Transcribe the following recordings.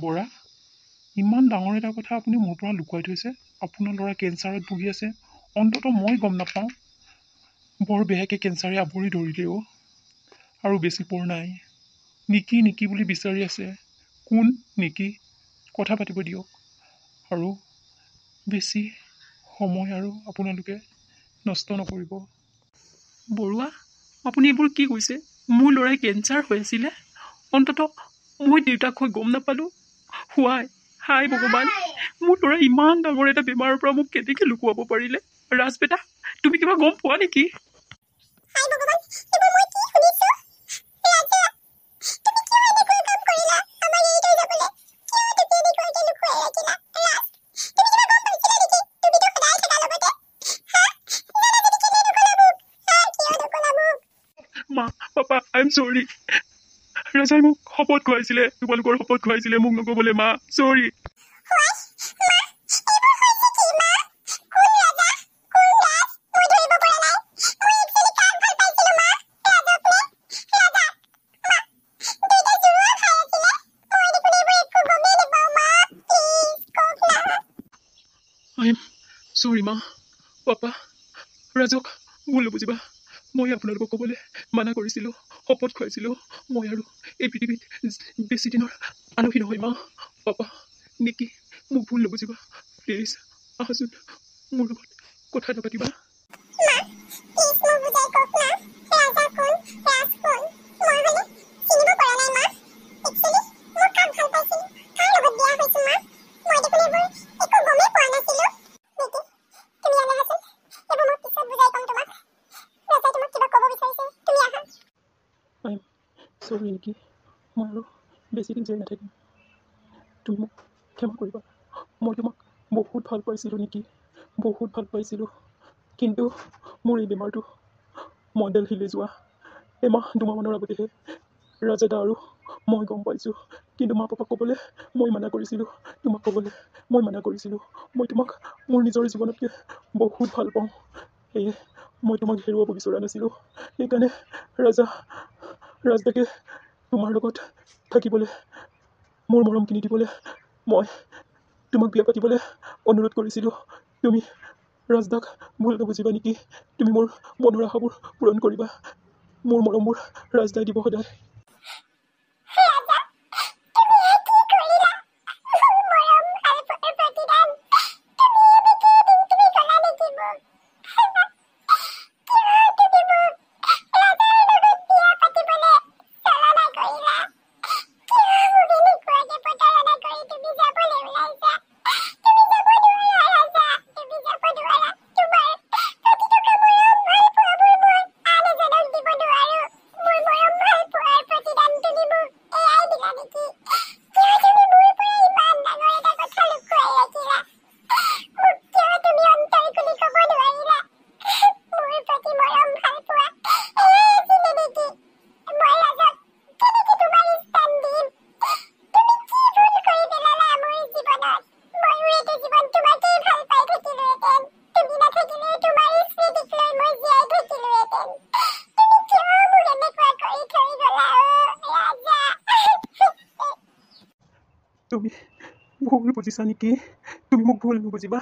বৰা, ইমান ডাঙৰ এটা কথা আপুনি মোৰ পৰা লুকুৱাই থৈছে। আপোনাৰ ল'ৰা কেঞ্চাৰত ভুগি আছে, অন্ততঃ মই গম নাপাওঁ। বৰ বেয়াকৈ কেঞ্চাৰে আৱৰি ধৰিলে অ'। আৰু বেছি পৰ নাই। নিকি নিকি বুলি বিচাৰি আছে। কোন নিকি? কথা পাতিব দিয়ক। আৰু বেছি সময় আৰু আপোনালোকে নষ্ট নকৰিব। বৰুৱা, আপুনি এইবোৰ কি কৈছে? মোৰ ল'ৰাই কেঞ্চাৰ হৈ আছিলে, অন্ততঃ মই দেউতাক হৈ গম নাপালোঁ। হোৱাই হাই ভগৱান, মোৰ ল'ৰাই ইমান ডাঙৰ এটা বেমাৰৰ পৰা মোক কেনেকৈ লুকুৱাব পাৰিলে? ৰাজ বেটা, তুমি কিবা গম পোৱা নেকি? হাই ভগৱান, এইবোৰ মই কি শুনিছো? ৰাজা, তুমি কিয় এনেকুৱা কাম কৰিলা? আমাক এৰি থৈ যাবলৈ কিয় তুমি এনেকুৱাকে লুকুৱাই ৰাখিলা? ৰাজ, তুমি কিবা গম পাইছিলা নেকি? তুমিতো সদায় থাকা লগতে। হা, জানা যদি কেলৈ নকলা মোক? হা, কিয় নকলা মোক? মা, পাপা, I am চৰি। ৰাজাই মোক শপত খুৱাইছিলে, তোমালোকৰ শপত খুৱাইছিলে মোক নক'বলৈ। মা, চৰি। হোৱাই, মা, এইবোৰ হৈছে কি মা? কোন ৰাজা, কোন ৰাজ? মই ধৰিব পৰা নাই। মই একচুৱেলি কাক ভাল পাইছিলো মা? ৰাজক নে ৰাজাক? মা, দুইটা জোৰোৱা ভাই আছিলে। মই দেখোন এইবোৰ একো গমেই নাপাওঁ মা। প্লিজ কওক না। I am চৰি মা, পাপা। ৰাজক ভুল নুবুজিবা। মই আপোনালোকক ক'বলৈ মানা কৰিছিলোঁ, শপত খুৱাইছিলোঁ। মই আৰু এই পৃথিৱীত বেছি দিনৰ আলহী নহয় মা, পাপা। নিকি, মোক ভুল নুবুজিবা প্লিজ। আহাচোন, মোৰ লগত কথা এটা পাতিবা। মা, প্লিজ মোক বুজাই কওক না, ৰাজা কোন, ৰাজ কোন? মই হ'লে চিনিব পৰা নাই মা। একচুৱেলি মই কাক ভাল পাইছিলো, কাৰ লগত বিয়া হৈছো মা? মই দেখোন এইবোৰ একো গমেই পোৱা নাছিলো। নিকি, তুমি ইয়ালৈ আহাচোন। এইবোৰ মই পিছত বুজাই ক'ম তোমাক। ৰাজাই তোমাক কিবা ক'ব বিচাৰিছে, তুমি আহা। I am চৰি নিকি, মই আৰু বেছি দিন জীয়াই নাথাকিম। তুমি মোক ক্ষমা কৰিবা। মই তোমাক বহুত ভাল পাইছিলোঁ নিকি, বহুত ভাল পাইছিলোঁ। কিন্তু মোৰ এই বেমাৰটো, মই দেলহিলৈ যোৱা এমাহ দুমাহমানৰ আগতেহে ৰাজাদা আৰু মই গম পাইছোঁ। কিন্তু মা পাপাক ক'বলৈ মই মানা কৰিছিলোঁ, তোমাক ক'বলৈ মই মানা কৰিছিলোঁ। মই তোমাক মোৰ নিজৰ জীৱনতকৈ বহুত ভাল পাওঁ, সেয়ে মই তোমাক হেৰুৱাব বিচৰা নাছিলোঁ। সেইকাৰণে ৰাজা, ৰাজদাকে তোমাৰ লগত থাকিবলৈ, মোৰ মৰম কিনি দিবলৈ, মই তোমাক বিয়া পাতিবলৈ অনুৰোধ কৰিছিলোঁ। তুমি ৰাজদাক ভুল নুবুজিবা নেকি? তুমি মোৰ মনৰ আশাবোৰ পূৰণ কৰিবা। মোৰ মৰমবোৰ ৰাজদাই দিব সদায়। ৰাজা, তুমি এয়া কি কৰিলা? মোৰ মৰম ভালপোৱাৰ প্ৰতিদান তুমি এনেকে দিম তুমি ক'লা নেকি মোক? কিয় তুমি মোক ৰাজাৰ লগত বিয়া পাতিবলৈ ছলনা কৰিলা? কিয় মোক এনেকুৱাকে প্ৰতাৰণা কৰি তুমি যাবলৈ ওলাইছা? তুমি যাব নোৱাৰা ৰাজা, তুমি যাব নোৱাৰা। তোমাৰ প্ৰতি থকা মৰম ভালপোৱাবোৰ মই আন এজনক দিব নোৱাৰো। মোৰ মৰম ভালপোৱাৰ প্ৰতিদান তুমি মোক এয়াই দিলা নেকি? কিয় তুমি মোৰ পৰা ইমান ডাঙৰ এটা কথা লুকুৱাই ৰাখিলা? মোক কিয় তুমি অন্তৰ খুলি ক'ব নোৱাৰিলা? মোৰ প্ৰতি মৰম ভালপোৱা এয়াই আছিলে নেকি? মই ৰাজক কেনেকে তোমাৰ স্থান দিম? তুমি কি ভুল কৰি পেলালা মোৰ জীৱনত? ময়ো এইটো জীৱন তোমাকেই ভাল পাই থাকিলোহেঁতেন। তুমি নাথাকিলেও তোমাৰ স্মৃতিক লৈ মই জীয়াই থাকিলোহেঁতেন। তুমি কিয় মোক এনেকুৱা কৰি থৈ গ'লা অ' ৰাজা? তুমি ভুল বুজিছা নেকি? তুমি মোক ভুল নুবুজিবা।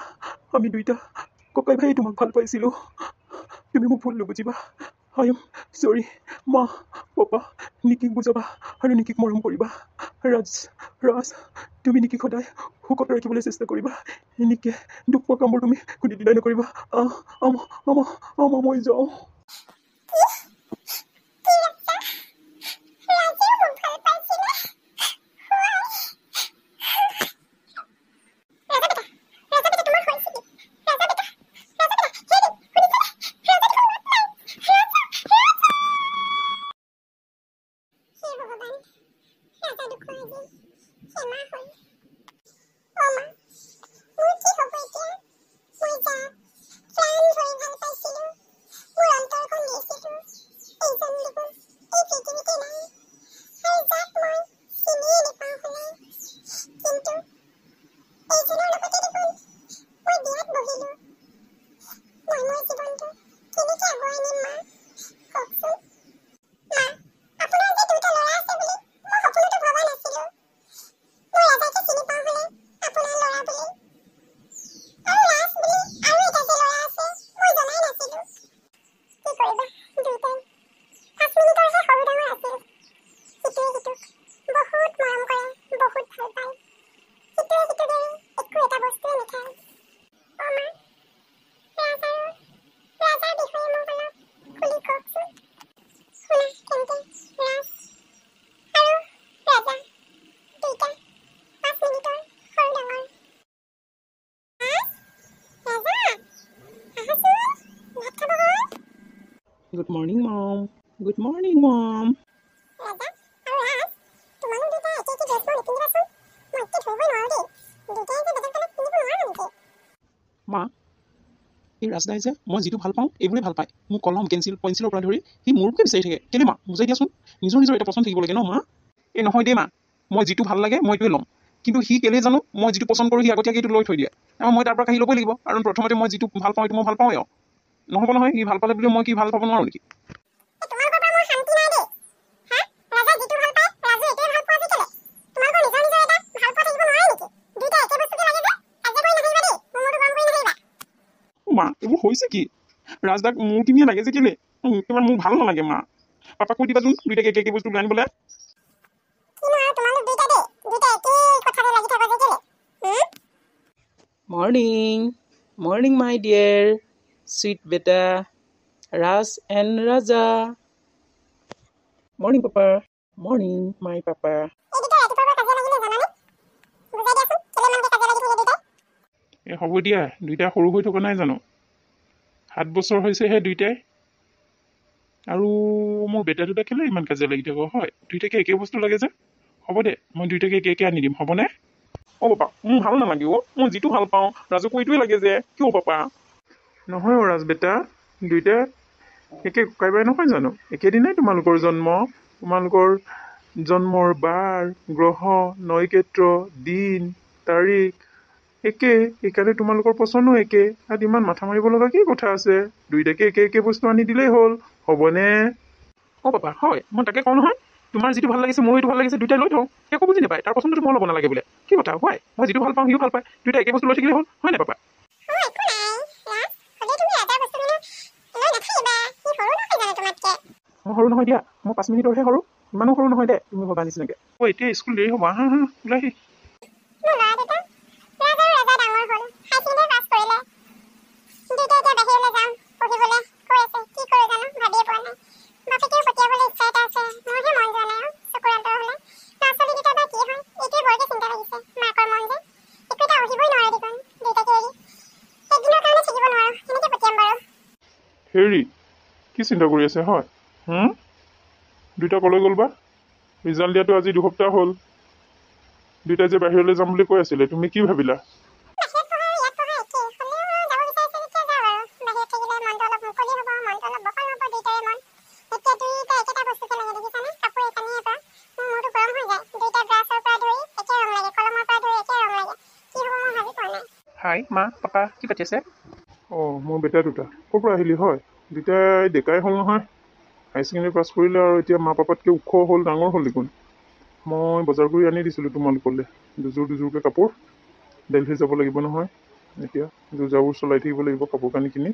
আমি দুইটা ককাই ভাই তোমাক ভাল পাইছিলোঁ। তুমি মোক ভুল নুবুজিবা। I am চৰি। মা, পাপা, নিকিক বুজাবা আৰু নিকিক মৰম কৰিবা। ৰাজ, ৰাজ, তুমি নিকিক সদায় সুখত ৰাখিবলৈ চেষ্টা কৰিবা। নিকিয়ে দুখ পোৱা কামবোৰ তুমি কোনোদিনাই নকৰিবা। আহ, আমা আমা আমা মই যাওঁ। কি কি ৰাজা, ৰাজেও মোক ভাল পাইছিলে? হোৱাই, ৰাজা বেটা, ৰাজা বেটা, তোমাৰ হৈছে কি? ৰাজা বেটা, ৰাজা বেটা, হেৰি শুনিছানে? ৰাজা দেখোন মাত নাই। ৰাজা, ৰাজা! হে ভগৱান, ৰাজা ঢুকোৱা আজি এমাহ হ'ল। অ' মা, মোৰ কি হ'ব এতিয়া? মই যাক প্ৰাণ ভৰি ভাল পাইছিলো, মোৰ অন্তৰখন দিছিলো, এইজন দেখোন এই পৃথিৱীতে নাই। আৰু যাক মই চিনিয়ে নাপাওঁ হ'লে, কিন্তু এইজনৰ লগতে দেখোন মই বিয়াত বহিলো। মই মোৰ জীৱনটো কেনেকে আগুৱাই নিম মা? কওকচোন মা। আপোনাৰ যে দুটা ল'ৰা আছে বুলি মই সপোনতো ভবা নাছিলো। মোৰ ৰাজাকে Good morning mom. Good morning mom. ৰাজা আৰু ৰাজ, তোমালোক দুটা একে একে ড্ৰেছবোৰ নিপিন্ধিবাচোন। মই একে ধৰিবই নোৱাৰো দেই। দুটাই যে বেলেগ বেলেগ পিন্ধিব নোৱাৰা নেকি? মা, এই ৰাজদাই যে মই যিটো ভাল পাওঁ এইবোৰেই ভাল পায়। মোৰ কলম, পেঞ্চিল, পেঞ্চিলৰ পৰা ধৰি সি মোৰকে বিচাৰি থাকে। কেলৈ মা, বুজাই দিয়াচোন। নিজৰ নিজৰ এটা পচন্দ থাকিব লাগে ন মা। এই নহয় দেই মা, মই যিটো ভাল লাগে মই এইটোৱে ল'ম। কিন্তু সি কেলৈ জানো মই যিটো পচন্দ কৰোঁ সি আগতীয়াকৈ এইটো লৈ থৈ দিয়ে। আৰু মই তাৰ পৰা কাঢ়ি ল'বই লাগিব। কাৰণ প্ৰথমতে মই যিটো ভাল পাওঁ এইটো মই ভাল পাওঁৱেই আৰু। নহ'ব নহয়, সি ভাল পালে বুলি মই কি ভাল পাব নোৱাৰোঁ নেকি? এই তোমালোকৰ পৰা মোৰ শান্তি নাই দেই। হা, ৰাজাই যিটো ভাল পায় ৰাজু এইটোৱে ভাল পোৱা যে কেলে? তোমালোকৰ নিজৰ নিজৰ এটা ভাল পোৱা থাকিব নোৱাৰে নেকি? দুইটা একে বস্তুকে লাগে যে। কাজিয়া কৰি নাথাকিবা দেই, মোৰ মূৰটো গৰম কৰি নাথাকিবা। মা, এইবোৰ হৈছে কি? ৰাজদাক মোৰ কিনিয়ে লাগে যে কেলে? কিবা মোৰ ভাল নালাগে মা। পাপাক কৈ দিবাচোন দুইটাকে একে একে বস্তু লৈ আনিবলৈ। কিনো আৰু তোমালোক দুইটা দেই, দুইটা একেই কথাতে লাগি থাকা যে কেলে? Morning, morning my dear sweet বেটা, Raj and Raja. Morning papa. Morning my papa. এই দুটা ৰাতিপুৱাৰ পৰা কাজিয়া লাগিলে জানানে? বুজাই দিয়াচোন, কেলে ইমানকে কাজিয়া লাগি থাকে দুইটাই? এই হ'ব দিয়া, দুইটা সৰু হৈ থকা নাই জানো? 7 বছৰ হৈছেহে দুইটাই। আৰু মোৰ বেটা দুটা কেলৈ ইমান কাজিয়া লাগি থাক হয়? দুইটাকে একে বস্তু লাগে যে। হ'ব দে, মই দুইটাকে একে একে আনি দিম, হ'বনে? অ' পাপা, মোৰ ভাল নালাগে অ'। মই যিটো ভাল পাওঁ ৰাজুকো এইটোৱে লাগে যে। কিয় পাপা? নহয় অ' ৰাজ বেটা, দুইটা একে ককাই ভাই নহয় জানো? একেদিনাই তোমালোকৰ জন্ম। তোমালোকৰ জন্মৰ বাৰ, গ্ৰহ, নক্ষত্ৰ, দিন, তাৰিখ একে। সেইকাৰণে তোমালোকৰ পচন্দো একে। তাত ইমান মাথা মাৰিব লগা কি কথা আছে? দুইটাকে একে একে বস্তু আনি দিলেই হ'ল, হ'বনে? অ' পাপা, হয়, মই তাকে কওঁ নহয়। তোমাৰ যিটো ভাল লাগিছে মোৰো এইটো ভাল লাগিছে, দুইটাই লৈ থওঁ। সি একো বুজি নাপায়, তাৰ পচন্দটো মই ল'ব নালাগে বোলে। কি কথা হয়? মই যিটো ভাল পাওঁ সিও ভাল পায়, দুইটা একে বস্তু লৈ থাকিলেই হ'ল, হয় নাই পাপা? অ' একো নাই ৰাজ, হ'লেও তুমি ৰাজাৰ বস্তুখিনি লৈ নাথাকিবা। সি সৰু নহয় জানো তোমাতকে? মই সৰু নহয় দিয়া, মই 5 মিনিটৰহে সৰু। ইমানো সৰু নহয় দে তুমি ভবা নিচিনাকে। অ' এতিয়া স্কুল দেৰি হ'ব, আহা আহা ওলাই আহি। মোৰ ল'ৰা দুটা, ৰাজ আৰু ৰাজা ডাঙৰ হ'ল, হাই ছেকেণ্ডেৰী পাছ কৰিলে। দুইটা এতিয়া বাহিৰলৈ যাম পঢ়িবলৈ কৈ আছে, কি কৰোঁ জানো ভাবিয়ে পোৱা নাই। বাপেকেও পঠিয়াবলৈ ইচ্ছা এটা আছে, মোৰহে মন যোৱা নাই। আৰু চকুৰ অন্তৰ হ'লে ল'ৰা ছোৱালী দুটা বা কি হয়, এইটোৱে বৰকৈ চিন্তা লাগিছে। মাকৰ মন যে একো এটা উহিবই নোৱাৰে দেখোন দুইটাকে এৰি। একদিনৰ কাৰণে থাকিব নোৱাৰোঁ, কেনেকৈ পঠিয়াম বাৰু? হেৰি, কি চিন্তা কৰি আছে হয়? দুইটা কলৈ গ'ল বা? ৰিজাল্ট দিয়াটো আজি 2 সপ্তাহ হ'ল। দুইটাই যে বাহিৰলৈ যাম বুলি কৈ আছিলে, তুমি কি ভাবিলা? বাহিৰত পঢ়া আৰু ইয়াত পঢ়া একেই, হ'লেও যাব বিচাৰিছে যেতিয়া যাওঁ আৰু। বাহিৰত থাকিলে মনটো অলপ মুকলি হ'ব, মনটো অলপ বহল হ'ব দুইটাৰে মন। এতিয়া দুইটা একেটা বস্তুকে লাগে দেখিছানে? কাপোৰে কানিয়ে পৰা মোৰ মূৰটো গৰম হৈ যায়। দুইটা ব্ৰাছৰ পৰা ধৰি একে ৰং লাগে, কলমৰ পৰা ধৰি একে ৰং লাগে। কি হ'ব মই ভাবি পোৱা নাই। হাই মা, পাপা, কি পাতি আছে? অঁ, মোৰ বেটা দুটা ক'ৰ পৰা আহিলি হয়? দুইটাই ডেকাই হ'ল নহয়, হাই ছেকেণ্ডেৰী পাছ কৰিলে আৰু এতিয়া মা পাপাতকৈ ওখ হ'ল, ডাঙৰ হ'ল দেখোন। মই বজাৰ কৰি আনি দিছিলোঁ তোমালোকলৈ দুযোৰ দুযোৰকৈ কাপোৰ। দেলহি যাব লাগিব নহয় এতিয়া, যোজাবোৰ চলাই থাকিব লাগিব কাপোৰ কানি কিনি।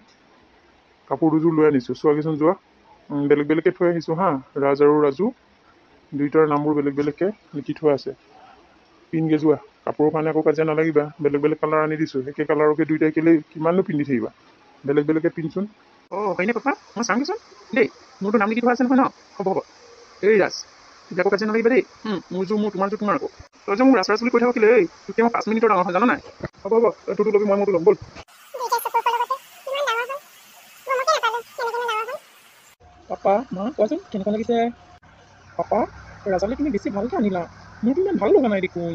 কাপোৰ দুযোৰ লৈ আনিছোঁ, চোৱাগৈচোন যোৱা। বেলেগ বেলেগকৈ থৈ আহিছোঁ হা। ৰাজ আৰু ৰাজু দুইটাৰ নামবোৰ বেলেগ বেলেগকৈ লিখি থোৱা আছে। পিন্ধগে যোৱা, কাপোৰৰ কাৰণে আকৌ কাজিয়া নালাগিবা। বেলেগ বেলেগ কালাৰ আনি দিছোঁ, একে কালাৰকে দুইটাই কেলৈ কিমাননো পিন্ধি থাকিবা, বেলেগ বেলেগকৈ পিন্ধচোন। অ' হয়নে পাপা? মই চাওঁগৈচোন দেই, মোৰতো নাম লিখি থোৱা আছে নহয় ন? হ'ব হ'ব। এই ৰাজ, তুমি আকৌ কাজিয়া নালাগিবা দেই। মোৰযোৰ মোৰ, তোমাৰযোৰ তোমাৰ আকৌ। তই যে মোক ৰাজ ৰাজ বুলি কৈ থাক কেলৈ? এই তোতকৈ মই 5 মিনিটৰ ডাঙৰ হয় জান নাই? হ'ব হ'ব, তই তোৰটো ল'বি, মই মোৰটো ল'ম, ব'ল। দুইটা চকুৰ পলকতে ইমান ডাঙৰ হ'ল, গমকে নাপালোঁ কেনেকৈনো ডাঙৰ হ'ল। পাপা, মা, কোৱাচোন কেনেকুৱা লাগিছে? পাপা, ৰাজালৈ তুমি বেছি ভালকৈ আনিলা, মোৰতো ইমান ভাল লগা নাই দেখোন।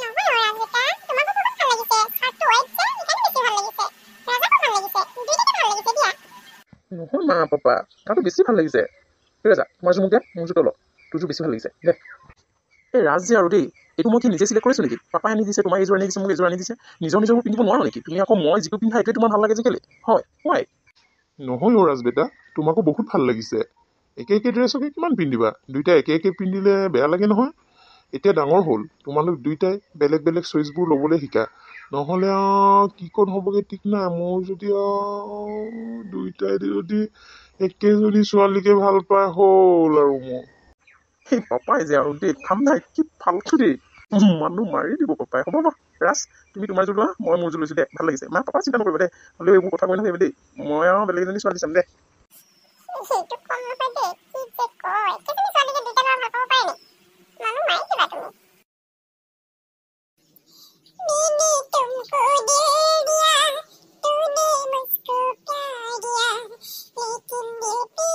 নহয় অ' ৰাজ বেটা, তোমাকো বহুত ভাল লাগিছে। শাৰ্টটো হোৱাইট যে, সেইকাৰণে বেছি ভাল লাগিছে। ৰাজাকো ভাল লাগিছে, দুইটাকে ভাল লাগিছে দিয়া। নহয় মা, পাপা, তাতো বেছি ভাল লাগিছে। এই ৰাজা, তোমাৰযোৰ মোক দে, মোৰযোৰ তই ল, তোৰযোৰ বেছি ভাল লাগিছে দে। এই ৰাজ যে আৰু দেই, এইটো মই কি নিজে চিলেক্ট কৰিছোঁ নেকি? পাপাই আনি দিছে, তোমাৰ এইযোৰ আনি দিছে, মোক এইযোৰ আনি দিছে। নিজৰ নিজৰবোৰ পিন্ধিব নোৱাৰো নেকি? তুমি আকৌ মই যিটো পিন্ধা এইটোৱে তোমাৰ ভাল লাগে যে কেলৈ? হয়, হয়। নহয় অ' ৰাজ বেটা, তোমাকো বহুত ভাল লাগিছে। একে একে ড্ৰেছকে কিমান পিন্ধিবা? দুইটা একে একে পিন্ধিলে বেয়া লাগে নহয়। এতিয়া ডাঙৰ হ'ল, তোমালোক দুইটাই বেলেগ বেলেগ চইচবোৰ ল'বলৈ শিকা, নহ'লে আৰু কি ক'ত হ'বগৈ ঠিক নাই। মোৰ যদি আৰু দুইটাই যদি একেজনী ছোৱালীকে ভাল পায় হ'ল আৰু মোৰ। সেই পাপাই যে আৰু দেই, ঠাণ্ডাই কি ফাল্টু দেই, মানুহ মাৰি দিব পাপাই। হ'ব হ'ব ৰাজ, তুমি তোমাৰযোৰ লোৱা, মই মোৰযোৰ লৈছোঁ দে, ভাল লাগিছে। মা, পাপা চিন্তা নকৰিবা দেই, হ'লেও এইবোৰ কথা কৈ নাথাকিবা দেই। মই আৰু বেলেগ এজনী ছোৱালী চাম দে। সেইটো কম নহয় দেই, কি যে কয়, একেজনী ছোৱালীকে দুইটা ল'ৰা ভাল পাব পাৰে নি? মানুহ মাৰি দিবা তুমি। मैंने तुमको दिल दिया, तूने मुझको प्यार दिया, लेकिन दिल पे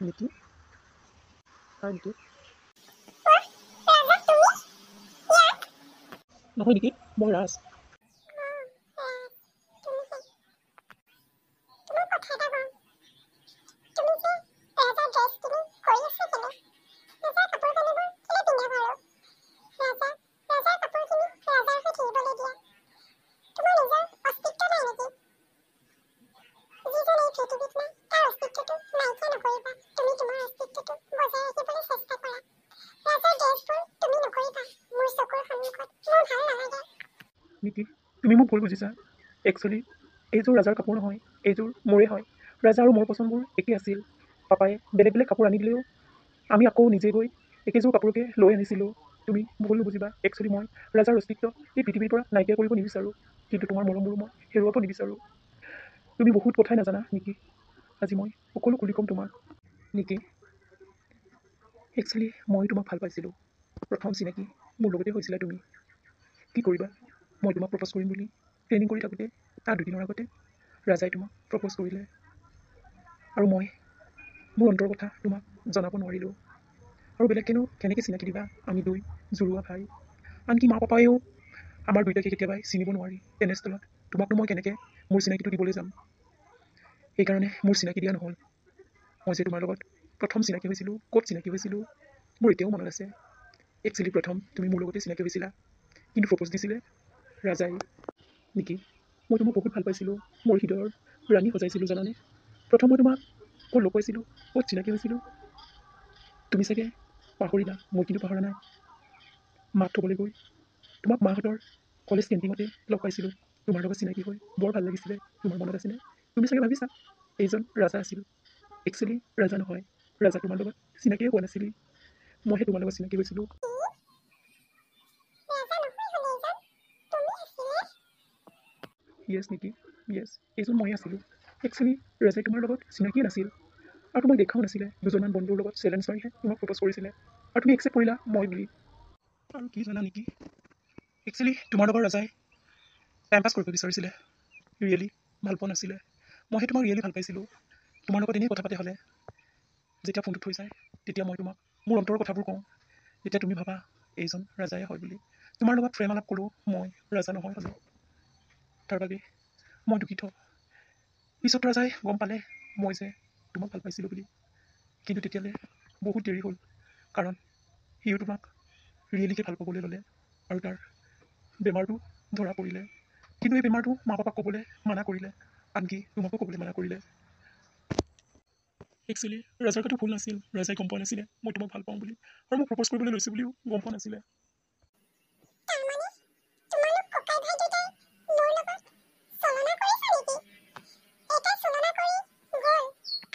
নিকি? হাই নিকি। ৰাজা, তুমি ইয়াত? নহয় নেকি, মই ৰাজ। তুমি যে, তোমাক কথা এটা কওঁ, তুমি যে ৰাজাৰ ড্ৰেছখিনি কৰি আছা কেলে? ৰাজাৰ কাপোৰ কানিবোৰ কেলে পিন্ধা বাৰু? ৰাজা, ৰাজাৰ কাপোৰখিনি ৰাজাৰ হৈ থাকিবলৈ দিয়া। তোমাৰ নিজৰ অস্তিত্ব নাই নেকি? যিজন এই পৃথিৱীত নাই, তাৰ অস্তিত্বটো নাইকিয়া নকৰিবা। তুমি তোমাৰ অস্তিত্বটো বজাই ৰাখিবলৈ চেষ্টা কৰা। ৰাজাৰ ড্ৰেছবোৰ তুমি নকৰিবা মোৰ চকুৰ সন্মুখত, মোৰ ভাল নালাগে। নিকি, তুমি মোক ভুল বুজিছা। একচুৱেলি এইযোৰ ৰাজাৰ কাপোৰ নহয়, এইযোৰ মোৰে হয়। ৰাজা আৰু মোৰ পচন্দবোৰ একেই আছিল। পাপাই বেলেগ বেলেগ কাপোৰ আনি দিলেও আমি আকৌ নিজে গৈ একেযোৰ কাপোৰকে লৈ আনিছিলোঁ। তুমি ভুল নুবুজিবা, একচুৱেলি মই ৰাজাৰ অস্তিত্ব এই পৃথিৱীৰ পৰা নাইকিয়া কৰিব নিবিচাৰোঁ, কিন্তু তোমাৰ মৰমবোৰো মই হেৰুৱাব নিবিচাৰোঁ। তুমি বহুত কথাই নাজানা নিকি, আজি মই সকলো খুলি ক'ম তোমাক। নিকি, একচুৱেলি মই তোমাক ভাল পাইছিলোঁ। প্ৰথম চিনাকি মোৰ লগতে হৈছিলা তুমি। কি কৰিবা, মই তোমাক প্ৰপ'জ কৰিম বুলি প্লেনিং কৰি থাকোঁতে তাৰ দুদিনৰ আগতে ৰাজাই তোমাক প্ৰপ'জ কৰিলে, আৰু মই মোৰ অন্তৰৰ কথা তোমাক জনাব নোৱাৰিলোঁ। আৰু বেলেগকেনো কেনেকৈ চিনাকি দিবা, আমি দুই জোৰোৱা ভাই। আনকি মা পাপায়েও আমাৰ দুয়োটাকে কেতিয়াবাই চিনিব নোৱাৰি। তেনেস্থলত তোমাকনো মই কেনেকৈ মোৰ চিনাকিটো দিবলৈ যাম? সেইকাৰণে মোৰ চিনাকি দিয়া নহ'ল। মই যে তোমাৰ লগত প্ৰথম চিনাকি হৈছিলোঁ, ক'ত চিনাকি হৈছিলোঁ মোৰ এতিয়াও মনত আছে। একচুৱেলি প্ৰথম তুমি মোৰ লগতে চিনাকি হৈছিলা, কিন্তু প্ৰপ'জ দিছিলে ৰাজাই। নেকি, মই তোমাক বহুত ভাল পাইছিলোঁ, মোৰ হৃদয়ৰ ৰাণী সজাইছিলোঁ জানানে? প্ৰথম মই তোমাক ক'ত লগ পাইছিলোঁ, ক'ত চিনাকি হৈছিলোঁ তুমি চাগে পাহৰিলা, মই কিন্তু পাহৰা নাই। মাক থ'বলৈ গৈ তোমাক মাহঁতৰ কলেজ কেণ্টিনতে লগ পাইছিলোঁ। তোমাৰ লগত চিনাকি হৈ বৰ ভাল লাগিছিলে, তোমাৰ মনত আছেনে? তুমি চাগে ভাবিছা এইজন ৰাজা আছিল। একচুৱেলি ৰাজা নহয়, ৰাজা তোমাৰ লগত চিনাকিয়ে হোৱা নাছিলি, মইহে তোমাৰ লগত চিনাকি হৈছিলোঁ। ৰাজা নহয় হ'লে এইজন তুমি আছিলা? য়েছ নেকি, য়েছ, এইজন ময়ে আছিলোঁ। একচুৱেলি ৰাজাই তোমাৰ লগত চিনাকিয়ে নাছিল আৰু তোমাক দেখাও নাছিলে। দুজনমান বন্ধুৰ লগত চেলেঞ্জ মাৰিহে তোমাক প্ৰপ'জ কৰিছিলে আৰু তুমি একচেপ্ট কৰিলা মই বুলি। আৰু কি জানা নেকি, একচুৱেলি তোমাৰ লগত ৰাজাই টাইম পাছ কৰিব বিচাৰিছিলে, ৰিয়েলি ভাল পোৱা নাছিলে। মইহে তোমাক ৰিয়েলি ভাল পাইছিলোঁ। তোমাৰ লগত এনেই কথা পাতি হ'লে যেতিয়া ফোনটো থৈ যায়, তেতিয়া মই তোমাক মোৰ অন্তৰৰ কথাবোৰ কওঁ। তেতিয়া তুমি ভাবা এইজন ৰাজাই হয় বুলি। তোমাৰ লগত প্ৰেম আলাপ কৰোঁ, মই ৰাজা নহয় হ'লেও, তাৰ বাবে মই দুখিত। পিছত ৰাজাই গম পালে মই যে তোমাক ভাল পাইছিলোঁ বুলি, কিন্তু তেতিয়ালৈ বহুত দেৰি হ'ল, কাৰণ সিও তোমাক ৰিয়েলিকে ভাল পাবলৈ ল'লে আৰু তাৰ বেমাৰটো ধৰা পৰিলে। কিন্তু এই বেমাৰটো মা পাপাক ক'বলৈ মানা কৰিলে, আনকি তোমাকো ক'বলৈ মানা কৰিলে। একচুৱেলি ৰাজাৰ গাতো ভুল নাছিল, ৰাজাই গম পোৱা নাছিলে মই তোমাক ভাল পাওঁ বুলি, আৰু মোক প্ৰপ'জ কৰিবলৈ লৈছোঁ বুলিও গম পোৱা নাছিলে। তাৰমানে তোমালোক ককাই ভাই দুটাই মোৰ লগত ছলনা কৰিছা নেকি? এটা ছলনা কৰি গ'ল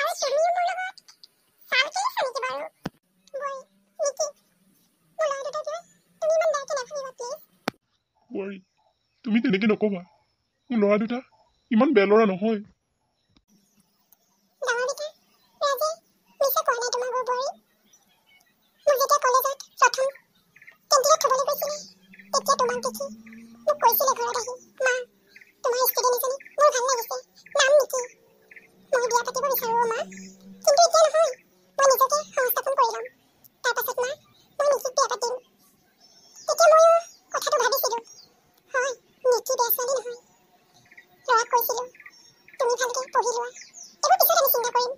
আৰু তুমিও মোৰ লগত চাল খেলিছা নেকি বাৰু? বোৱাৰী, নিকি, মোৰ ল'ৰা দুটাক লৈ তুমি ইমান বেয়াকৈ নাভাবিবা প্লিজ। বোৱাৰী, তুমি তেনেকৈ নক'বা, মোৰ ল'ৰা দুটা ইমান বেয়া ল'ৰা নহয়। ডাঙৰ বেটা, ৰাজে মিছা কোৱা নাই তোমাক অ' বোৱাৰী। মোক যেতিয়া কলেজত প্ৰথম কেণ্টিনত থ'বলৈ গৈছিলে, তেতিয়া তোমাক দেখি মোক কৈছিলে ঘৰত আহি, মা, তোমাৰ ষ্টুডেণ্ট এজনী মোৰ ভাল লাগিছে, নাম নিকি, মই বিয়া পাতিব বিচাৰোঁ অ' মা, কিন্তু এতিয়া নহয়, মই নিজকে সংস্থাপন কৰি ল'ম, তাৰপাছত মা মই নিকিক বিয়া পাতিম। তেতিয়া ময়ো কথাটো ভাবিছিলোঁ, হয় নিকি বেয়া ছোৱালী নহয়। ল'ৰাক কৈছিলোঁ তুমি ভালকৈ পঢ়ি লোৱা, এইবোৰ পিছত আমি চিন্তা কৰিম।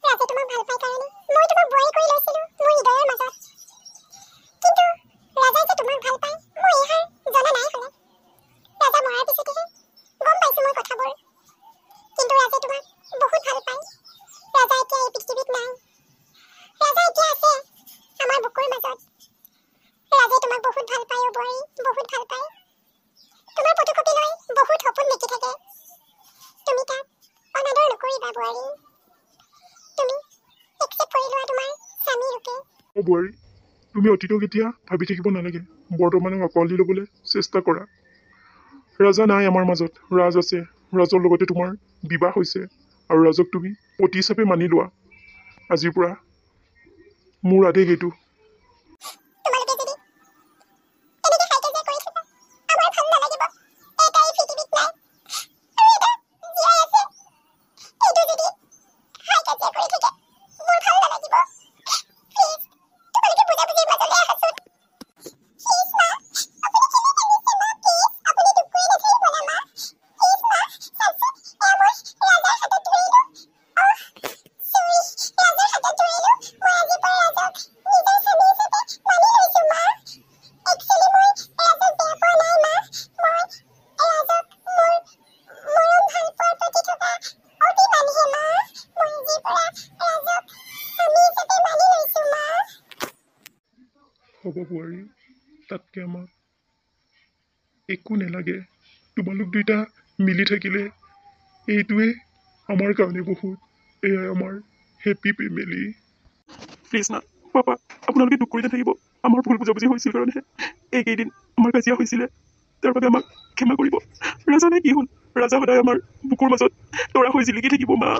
ৰাজে তোমাক ভাল পাই কাৰণে মই তোমাক বোৱাৰী কৰি লৈছিলোঁ মোৰ হৃদয়ৰ মাজত, কিন্তু ৰাজাই যে তোমাক ভাল পায় মই এইহাৰ জনা নাই হ'লে। ৰাজা মৰাৰ পিছতেহে গম পাইছোঁ মই কথাবোৰ, কিন্তু ৰাজে তোমাক বহুত ভাল পায়। ৰাজা এতিয়া এই পৃথিৱীত নাই, ৰাজা এতিয়া আছে আমাৰ বুকুৰ মাজত। ৰাজে তোমাক বহুত ভাল পায় অ' বোৱাৰী, বহুত ভাল পায়। তোমাৰ ফটোকপি লৈ বহুত সপোন দেখি থাকে। তুমি তাক অনাদৰ নকৰিবা বোৱাৰী, তুমি একচেপ্ট কৰি লোৱা তোমাৰ স্বামী ৰূপে। অ' বোৱাৰী, তুমি অতীতক এতিয়া ভাবি থাকিব নালাগে, বৰ্তমানক আঁকোৱালি ল'বলৈ চেষ্টা কৰা। ৰাজা নাই আমাৰ মাজত, ৰাজ আছে। ৰাজৰ লগতে তোমাৰ বিবাহ হৈছে আৰু ৰাজক তুমি পতি হিচাপে মানি লোৱা। আজিৰ পৰা মোৰ আদেশ এইটো। তোমালোকে যদি এনেকৈ হাই কাজিয়া কৰি থাকা আমাৰ ভাল নালাগিব। এটা এই পৃথিৱীত নাই আৰু এটা জীয়াই আছে, এইটো যদি হাই কাজিয়া কৰি থাকে হ'ব বোৱাৰী, তাতকৈ আমাক একো নালাগে। তোমালোক দুইটা মিলি থাকিলে এইটোৱে আমাৰ কাৰণে বহুত। এয়াই আমাৰ হেপী ফেমিলি। প্লিজ না পাপা, আপোনালোকে দুখ কৰি নাথাকিব। আমাৰ ভুল বুজাবুজি হৈছিল কাৰণেহে এইকেইদিন আমাৰ কাজিয়া হৈছিলে, তাৰ বাবে আমাক ক্ষমা কৰিব। ৰাজা নাই কি হ'ল, ৰাজা সদায় আমাৰ বুকুৰ মাজত তৰা হৈ জিলিকি থাকিব মা।